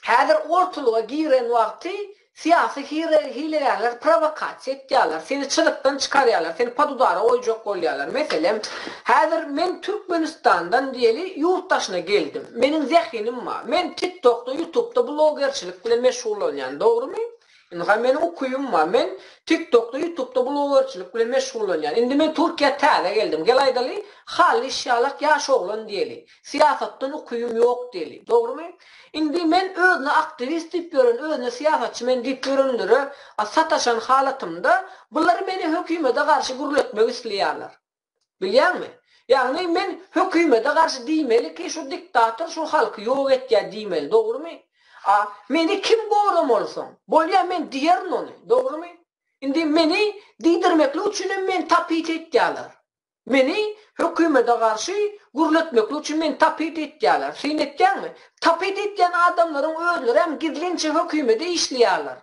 Häzir ortalyga giren wagty syýasy hilegärler prowokasiýa etýärler, seni çyzykdan çykarýarlar, seni pod udara goýjak bolýarlar. Meselem, häzir men Türkmenistandan diýeli ýurt daşyna geldim. Meniň zehinim bar. Men TikTokda, YouTubda blogerçilik bilen meşgullanýan, dogrumy? Ynha meniň ukybym bar. Men TikTokda, YouTubda blogerçilik bilen meşgullanýan. Indi men Türkiýä täze geldim. Gel aýdaly, Hallyş ýalak ýaş oglan diýeli. Syýasatdan ukybym ýok diýeli. Dogrumy? Indi men özüne aktiwist diýip ýören, özüne syýasatçy men diýip ýörenlere sataşan halatymda, bular meni hökümete garşy gürletmek isleýärler. Bilýäňmi? Ýagny men hökümete garşy diýmeli ki şu diktator şu halky ýok etýär diýmeli, dogrumy? A meni kim goramaly soň? Bolýa men diýerin ony, dogrumy? Indi meni diýdirmeklik üçinem meni tapit etýärler. Meni hökümete garşy gürletmeklik üçin meni tapit etýärler. Syn etýäňmi? Tapit etýän adamlaryň özlerem gizlinçe hökümede işleýärler.